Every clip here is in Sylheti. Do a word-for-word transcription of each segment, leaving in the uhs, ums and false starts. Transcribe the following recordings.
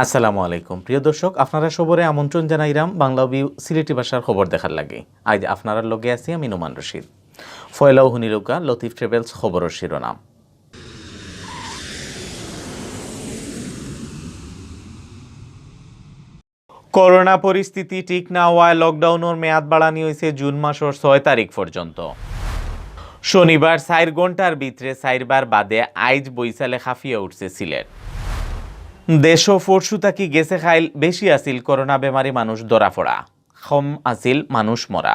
আসসালামু আলাইকুম। প্রিয় দর্শক, আপনারা সবরে আমন্ত্রণ জানাইরাম বাংলা ভিউ সিলেটি ভাষার খবর দেখার লাগি। আইজ আপনারার লগে আছি আমি নোমান রশিদ। ফয়লাউ হুনিলউক্কা লতিফ ট্রাভেলস খবরর শিরোনাম। করোনা পরিস্থিতি ঠিক না অওয়ায় লকডাউনর মেয়াদ বাড়ানি অইছে জুন মাসর ছয় তারিখ পর্যন্ত। শনিবার চাইর ঘন্টার ভিতরে চাইরবার বাদে আইজ বৈশালে কাঁপিয়া উঠছে সিলেট। দেশো পরশু থাকি গেছে কাইল বেশি আছিল করোনা বেমারি মানুষ ধরা পড়া, কম আছিল মানুষ মরা।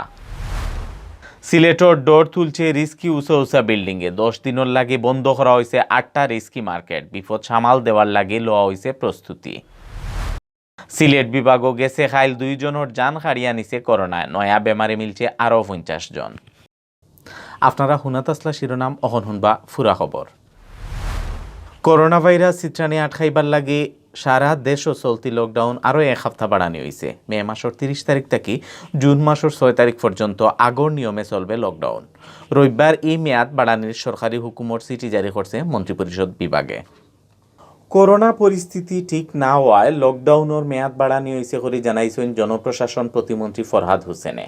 সিলেটর ডর তুলছে রিস্কি উঁচা উঁচা বিল্ডিংয়ে। দশ দিনর লাগি বন্ধ করা অইছে আটটা রিস্কি মার্কেট। বিপদ সামাল দেওয়ার লাগি লওয়া অইছে প্রস্তুতি। সিলেট বিভাগো গেছে কাইল দুইজনর জান কাড়িয়া নিছে করোনায়, নয়া বেমারি মিলছে আরও পঞ্চাশ জন। আপনারা হুনাত আছলা শিরোনাম, অখন হুনবা ফুরা খবর। করোনা ভাইরাস ছিতরানি আটকাইবার লাগি সারা দেশো চলতি লকডাউন আরও এক হাপ্তা বাড়ানি অইছে। মে মাসর তিরিশ তারিখ থাকি জুন মাসর ছয় তারিখ পর্যন্ত আগর নিয়মে চলবে লকডাউন। রবিবার ই মেয়াদ বাড়ানির সরকারি হুকুমর চিঠি জারি করছে মন্ত্রিপরিষদ বিভাগে। করোনা পরিস্থিতি ঠিক না অওয়ায় লকডাউনর মেয়াদ বাড়ানি অইছে করি জানাইছইন জনপ্রশাসন প্রতিমন্ত্রী ফরহাদ হোসেনে।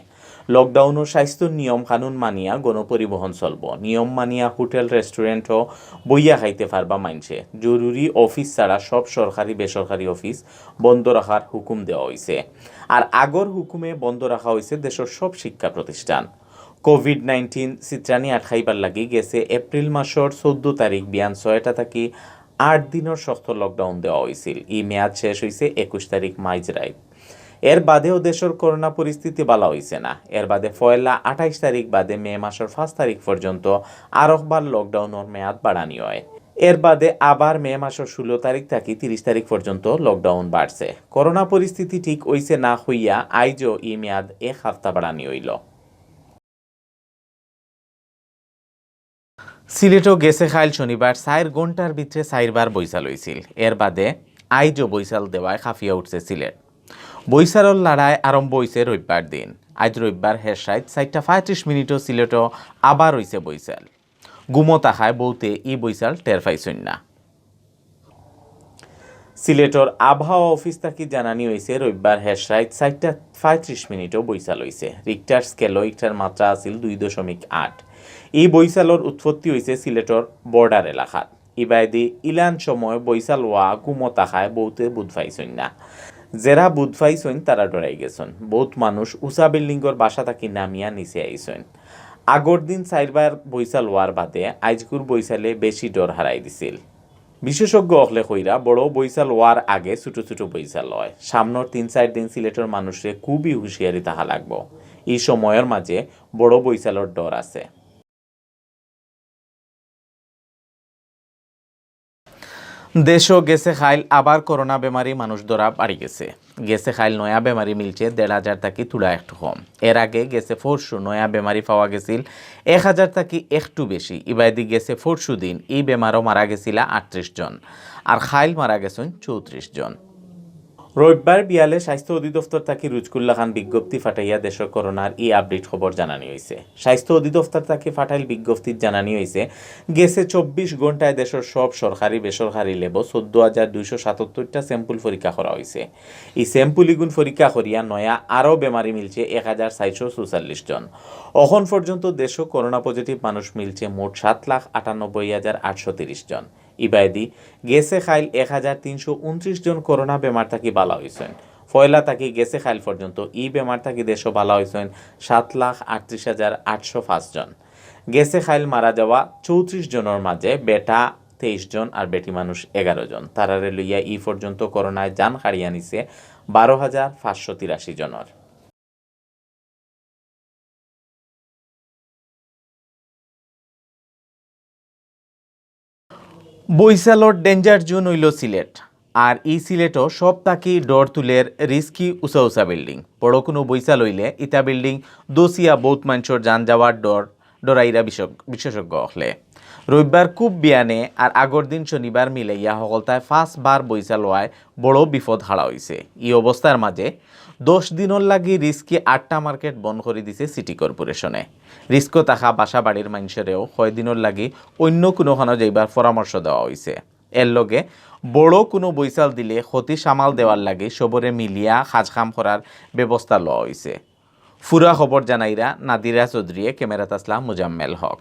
লকডাউনর স্বাস্থ্য নিয়ম কানুন মানিয়া গণপরিবহন চলবো। নিয়ম মানিয়া হোটেল রেস্টুরেন্টও বইয়া খাইতে পারবা মাইনষে। জরুরি অফিস ছাড়া সব সরকারি বেসরকারি অফিস বন্ধ রাখার হুকুম দেওয়া অইছে। আর আগর হুকুমে বন্ধ রাখা অইছে দেশর সব শিক্ষা প্রতিষ্ঠান। কোভিড নাইনটিন ছিতরানি আটকাইবার লাগি গেছে এপ্রিল মাসর চৌদ্দ তারিখ বিয়ান ছয়টা থাকি আট দিনর শক্ত লকডাউন দেওয়া অইছিল। ই মেয়াদ শেষ অইছে একুশ তারিখ মাইজরাইত। এর বাদেও দেশর করোনা পরিস্থিতি বালা অইছে না। এর বাদে পয়লা আঠাইশ তারিখ বাদে মে মাসর পাঁচ তারিখ পর্যন্ত আরকবার লকডাউনর মেয়াদ বাড়ানি অয়। এর বাদে আবার মে মাসর ষোলো তারিখ থাকি তিরিশ তারিখ পর্যন্ত লকডাউন বাড়ছে। করোনা পরিস্থিতি ঠিক অইছে না কইয়া আইজও ই মেয়াদ এক হাপ্তা বাড়ানি অইলো। সিলেটো গেছে কাইল শনিবার চাইর ঘন্টার ভিতরে চাইরবার বৈশাল অইছিল। এর বাদে আইজও বৈশাল দেওয়ায় কাঁপিয়া উঠছে সিলেট। বৈশালর লড়াই আরম্ভ অইছে রবিবার দিন। আইজ রবিবার হেরসাইত চাইরটা পঁয়ত্রিশ মিনিটো সিলেটো আবার অইছে বৈশাল। ঘুমো থাকায় বউতে ই বৈশাল টের পাইছইন না। সিলেটর আবহাওয়া অফিস থাকি জানানি অইছে, রবিবার হেরসাইত চাইরটা পঁয়ত্রিশ মিনিটো বৈশাল অইছে। রিক্টার স্কেলো ইটার মাত্রা আছিল দুই দশমিক আট। ই বৈশালর উৎপত্তি অইছে সিলেটর বর্ডার এলাকাত। ইবায়দি ইলান সময় বৈশাল অওয়া ঘুমো থাকায় বউতে বুধ পাইছইন না। যেরা বুধ পাইছইন, তারা ডরাই গেছইন। বউত মানুষ উঁচা বিল্ডিংর বাসা থাকি নামিয়া নিচে আইছইন। আগর দিন চাইরবার বৈশাল অওয়ার বাদে আইজকুর বৈশালে বেশি ডর হারাই দিছিল। বিশেষজ্ঞ অকলে কইরা, বড় বৈশাল অওয়ার আগে ছোট ছোট বৈশাল অয়। সামনর তিন চাইর দিন সিলেটর মানুষরে খুবই হুঁশিয়ারি থাকা লাগবো। ই সময়র মাঝে বড় বৈশালর ডর আছে। দেশো গেছে কাইল আবার করোনা বেমারি মানুষ ধরা বাড়ি গেছে। গেছে কাইল নয়া বেমারি মিলছে দেড় হাজার থাকি থুড়া একটু কম। এর আগে গেছে পরশু নয়া বেমারি পাওয়া গেছিল এক হাজার থাকি একটু বেশি। ইবায়দি গেছে পরশু দিন ই বেমারো মারা গেছিলা আটত্রিশ জন, আর কাইল মারা গেছইন চৌত্রিশ জন। রবিবার বিয়ালে স্বাস্থ্য অধিদপ্তর থাকি রুজকুল্লা খান বিজ্ঞপ্তি ফাটাইয়া দেশর করোনার ই আপডেট খবর জানানি অইছে। স্বাস্থ্য অধিদপ্তর থাকি ফাটাইল বিজ্ঞপ্তিত জানানি অইছে, গেছে চব্বিশ ঘন্টায় দেশর সব সরকারি বেসরকারি ল্যাবো চৌদ্দ হাজার দুইশো সাতাত্তরটা স্যাম্পল পরীক্ষা করা অইছে। ই স্যাম্পল ইগুন পরীক্ষা করিয়া নয়া আরও বেমারি মিলছে এক হাজার চাইরশো চৌচল্লিশ জন। অখন পর্যন্ত দেশো করোনা পজিটিভ মানুষ মিলছে মোট সাত লাখ আটানব্বই হাজার আটশো তিরিশ জন। ইবায়দি গেছে কাইল এক হাজার তিনশো ঊনত্রিশ জন করোনা বেমার থাকি বালা অইছইন। পয়লা থাকি গেছে কাইল পর্যন্ত ই বেমার থাকি দেশো বালা অইছইন সাত লাখ আটত্রিশ হাজার আটশো পাঁচ জন। গেছে কাইল মারা যাওয়া চৌত্রিশ জনর মাঝে বেটা তেইশ জন আর বেটি মানুষ এগারো জন। তারারে লইয়া ই পর্যন্ত করোনায় জান কাড়িয়া নিছে বারো হাজার পাঁচশো তিরাশি জনর। বৈশালর ডেঞ্জার জোন অইলো সিলেট। আর ই সিলেটো সব থাকি ডর তুলের রিস্কি উঁচা উঁচা বিল্ডিং। বড় কুনু বৈশাল অইলে ইতা বিল্ডিং দোসিয়া বউত মানষর জান যাওয়ার ডর ডরাইরা বিশেষ-, বিশেষজ্ঞ অকলে। রবিবার খুব বিয়ানে আর আগর দিন শনিবার মিলাইয়া হকলতায় পাঁচ বার বৈশাল অওয়ায় বড় বিপদ খাড়া অইছে। ই অবস্থার মাঝে দশ দিনর লাগি রিস্কি আটটা মার্কেট বন্ধ করি দিছে সিটি কর্পোরেশনে। রিস্কো থাকা বাসা বাড়ির মানষরেও কয়দিনর লাগি অইন্য কুনুখানো যাইবার পরামর্শ দেওয়া অইছে। এর লগে বড় কুনু বৈশাল দিলে ক্ষতি সামাল দেওয়ার লাগি সবরে মিলিয়া কাজকাম করার ব্যবস্থা লওয়া অইছে। পুরা খবর জানাইরা নাদিরা চৌধুরীয়ে। ক্যামেরাত আছলা মুজাম্মেল হক।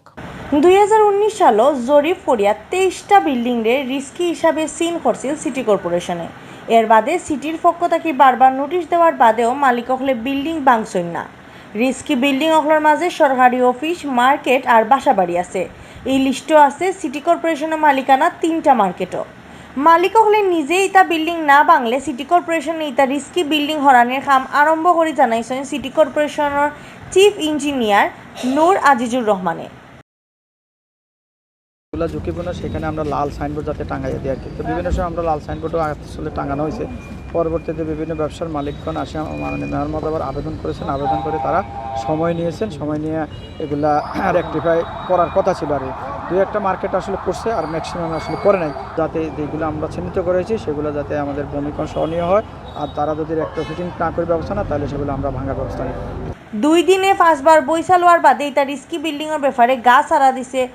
দুই হাজার উনিশ সালো জরিপ করিয়া তেইশটা বিল্ডিংরে রিস্কি হিসাবে সিন করছিল সিটি কর্পোরেশনে। এর বাদে সিটির পক্ষ থাকি বারবার নোটিশ দেওয়ার বাদেও মালিক অকলে বিল্ডিং ভাঙছইন না। রিস্কি বিল্ডিং অকলর মাঝে সরকারি অফিস, মার্কেট আর বাসাবাড়ি আছে। এই লিস্টো আছে সিটি কর্পোরেশনের মালিকানা তিনটা মার্কেটও। মালিক অকলে নিজে ইতা বিল্ডিং না ভাঙলে সিটি কর্পোরেশনে ইতা রিস্কি বিল্ডিং হরানির কাম আরম্ভ করি জানাইছইন সিটি কর্পোরেশনের চিফ ইঞ্জিনিয়ার নূর আজিজুর রহমানে। যেগুলা ঝুঁকিপূর্ণ, সেখানে আমরা লাল সাইনবোর্ড যাতে টাঙাইয়া দিই আর কি। তো বিভিন্ন সময় আমরা লাল সাইনবোর্ডও আসলে টাঙানো হয়েছে। পরবর্তীতে বিভিন্ন ব্যবসার মালিকগণ আসে, মানে, মেয়র মহোদয় আবার আবেদন করেছেন, আবেদন করে তারা সময় নিয়েছেন, সময় নিয়ে এগুলা রেকটিফাই করার কথা ছিল আর কি। দুই একটা মার্কেট আসলে করছে, আর ম্যাক্সিমাম আসলে করে নাই। যাতে যেগুলো আমরা চিহ্নিত করেছি, সেগুলো যাতে আমাদের ভূমিকরণ সহনীয় হয়, আর তারা যদি রেট্রোফিটিং না করে ব্যবস্থা না, তাহলে সেগুলো আমরা ভাঙার ব্যবস্থা নিই। দুই দিনে পাঁচবার বৈশাল হওয়ার বাদে ইতা রিস্কি বিল্ডিংয়ের ব্যাপারে গা সারা দিছে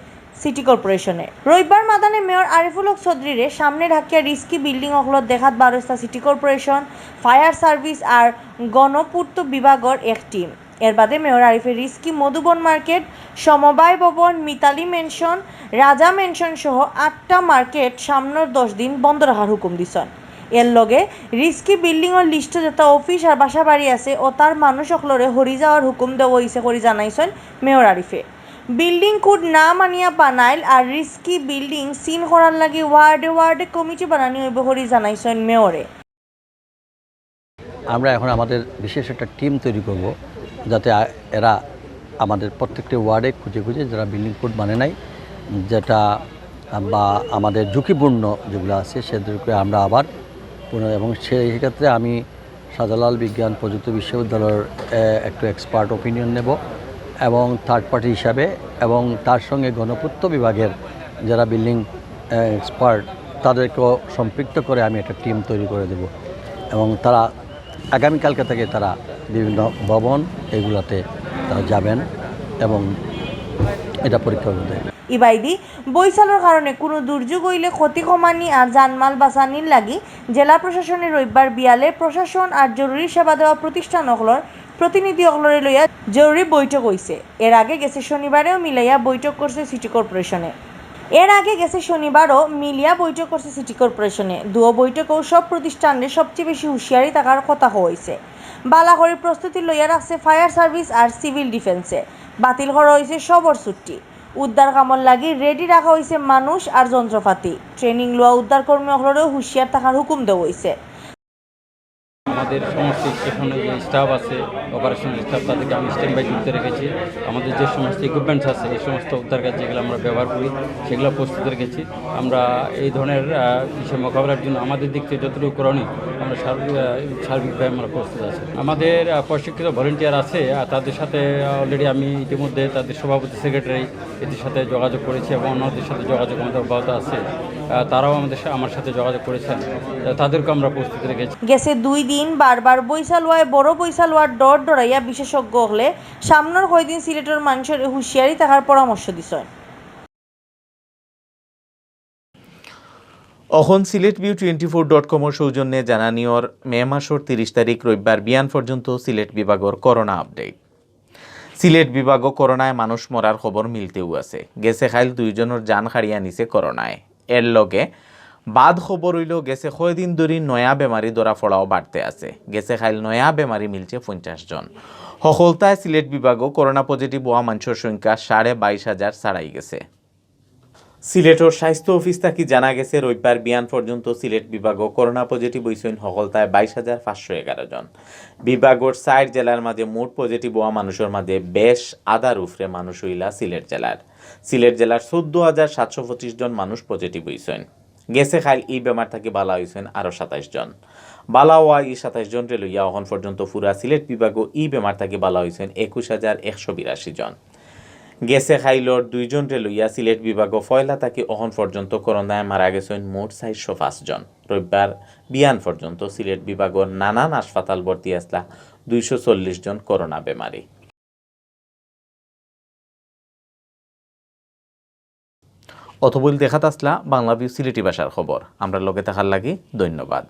সিটি কর্পোরেশনে। রবিবার মাদানে মেয়র আরিফুল হক চৌধুরীরে সামনে রাখিয়া রিস্কি বিল্ডিং অকলত দেখাত বারস্তা সিটি কর্পোরেশন, ফায়ার সার্ভিস আর গণপূর্ত বিভাগর এক টিম। এর বাদে মেয়র আরিফে রিস্কি মধুবন মার্কেট, সমবায় ভবন, মিতালি ম্যানশন, রাজা ম্যানশন সহ আটটা মার্কেট সামনের দশ দিন বন্ধ রাখার হুকুম দিছন। এর লগে রিস্কি বিল্ডিংর লিস্টো যেতা অফিস আর বাসা বাড়ি আছে, অতার মানুষ অকলরে হরি যাওয়ার হুকুম দেওয়া হইছে করি জানাইছন মেয়র আরিফে। বিল্ডিং কোড না মানিয়া বানাইল আর রিস্কি বিল্ডিং সিন করার লাগি ওয়ার্ডে ওয়ার্ডে কমিটি বানানি হইব করি জানাইছন মেয়রে। আমরা এখন আমাদের বিশেষ একটা টিম তৈরি করব, যাতে আ-, এরা আমাদের প্রত্যেকটি ওয়ার্ডে খুঁজে খুঁজে যারা বিল্ডিং কোড মানে নাই, যেটা, আ, বা আমাদের ঝুঁকিপূর্ণ যেগুলো আছে, সেদেরকে আমরা আবার পুনর-, এবং সেই ক্ষেত্রে আমি শাহজালাল বিজ্ঞান প্রযুক্তি বিশ্ববিদ্যালয়ের, এ, একটু এক্সপার্ট ওপিনিয়ন নেব এবং থার্ড পার্টি হিসাবে, এবং তার সঙ্গে গণপূর্ত বিভাগের যারা বিল্ডিং, এ, এক্সপার্ট, তাদেরকেও সম্পৃক্ত করে আমি একটা টিম তৈরি করে দেব এবং তারা আগামীকালকে থেকে তারা বিভিন্ন ভবন এগুলাতে তারা যাবেন এবং এটা পরীক্ষা করবেন। ইবাইদি বৈশালর কারণে কোনো দুর্যোগ হইলে ক্ষতি কমানি আর জানমাল বাঁচানির লাগি জেলা প্রশাসনে রবিবার বিয়ালে প্রশাসন আর জরুরি সেবা দেওয়া প্রতিষ্ঠান অকলর প্রতিনিধি অকলরে লইয়া জরুরি বৈঠক হইছে। এর আগে গেছে শনিবারেও মিলাইয়া বৈঠক করছে সিটি কর্পোরেশনে। এর আগে গেছে শনিবারও মিলিয়া বৈঠক করছে সিটি কর্পোরেশনে। দুও বৈঠকেও সব প্রতিষ্ঠানরে সবচেয়ে বেশি হুঁশিয়ারি থাকার কথা হইছে। বালা করি প্রস্তুতি লইয়া রাখছে ফায়ার সার্ভিস আর সিভিল ডিফেন্সে। বাতিল করা হইছে সবর ছুটি। উদ্ধার কামর লাগি রেডি রাখা হইছে মানুষ আর যন্ত্রপাতি। ট্রেনিং লওয়া উদ্ধার কর্মী অকলরেও হুঁশিয়ার থাকার হুকুম দেওয়া হইছে। আমাদের সমস্ত স্টেশনে যে স্টাফ আছে, অপারেশনাল স্টাফ, তাদেরকে আমি স্ট্যান্ড বাই ডিউটিতে রেখেছি। আমাদের যে সমস্ত ইকুইপমেন্টস আছে, এই সমস্ত উদ্ধার কাজ যেগুলো আমরা ব্যবহার করি, সেগুলো প্রস্তুত রেখেছি। আমরা এই ধরনের, আহ, বিষয় মোকাবেলার জন্য আমাদের দিক থেকে যতটুকু করণীয়, আমরা সার্বিক, আহ, সার্বিকভাবে আমরা প্রস্তুত আছি। আমাদের, আহ, প্রশিক্ষিত ভলেন্টিয়ার আছে, আর তাদের সাথে অলরেডি আমি ইতিমধ্যে তাদের সভাপতি, সেক্রেটারি, এদের সাথে যোগাযোগ করেছি এবং অন্যদের সাথে যোগাযোগ আমাদের অব্যাহত আছে। আহ, তারাও আমাদের সা-, আমার সাথে যোগাযোগ করেছেন। আহ, তাদেরকে আমরা প্রস্তুত রেখেছি। গেছে দুই দিন বারবার বৈশাল হওয়ায় বড় বৈশাল হওয়ার ডর ডরাইয়া বিশেষজ্ঞ অকলে সামনের কয়দিন সিলেটর মানুষরে হুঁশিয়ারি থাকার পরামর্শ দিছন। অখন Sylhet view twenty four dot কমর সৌজন্যে জানানিওর মে মাসর তিরিশ তারিখ রবিবার বিয়ান পর্যন্ত সিলেট বিভাগর করোনা আপডেট। সিলেট বিভাগও করোনায় মানুষ মরার খবর মিলতেউ আছে। গেছে কাইল দুইজনর জান কাড়িয়া নিছে করোনায়। এর লগে বাদ খবর অইলো গেছে কয়দিন ধরি নয়া বেমারি ধরা পড়াও বাড়তে আছে। গেছে কাইল নয়া বেমারি মিলছে পঞ্চাশ জন। হকলতায় সিলেট বিভাগও করোনা পজিটিভ হওয়া মানষর সংখ্যা সাড়ে বাইশ হাজার ছাড়াই গেছে। সিলেটর স্বাস্থ্য অফিস থাকি জানা গেছে, রবিবার বিয়ান পর্যন্ত সিলেট বিভাগও করোনা পজিটিভ হইছইন হকলতায় বাইশ হাজার পাঁচশো এগারো জন। বিভাগর চাইর জেলার মাঝে মোট পজিটিভ হওয়া মানুষর মাঝে বেশ আধার উপরে মানুষ হইলা সিলেট জেলার। সিলেট জেলার চৌদ্দ হাজার সাতশো পঁচিশ জন মানুষ পজিটিভ হইছইন। গেছে কাইল ই বেমার থাকি বালা হইছইন আরো সাতাইশ জন। বালা হওয়া ই সাতাইশ জনরে লইয়া অখন পর্যন্ত পুরা সিলেট বিভাগও ই বেমার থাকি বালা হইছইন একুশ হাজার একশো বিরাশি জন। গেছে কাইলর দুইজনরে লইয়া সিলেট বিভাগও পয়লা থাকি অখন পর্যন্ত করোনায় মারা গেছইন মোট চাইরশো পাঁচ জন। রবিবার বিয়ান পর্যন্ত সিলেট বিভাগর নানান হাসপাতাল ভর্তি আছলা দুইশো চল্লিশ জন করোনা বেমারি। অতবইল দেখাত আছলা বাংলা ভিউ সিলেটি ভাষার খবর। আমরার লগে থাকার লাগি ধন্যবাদ।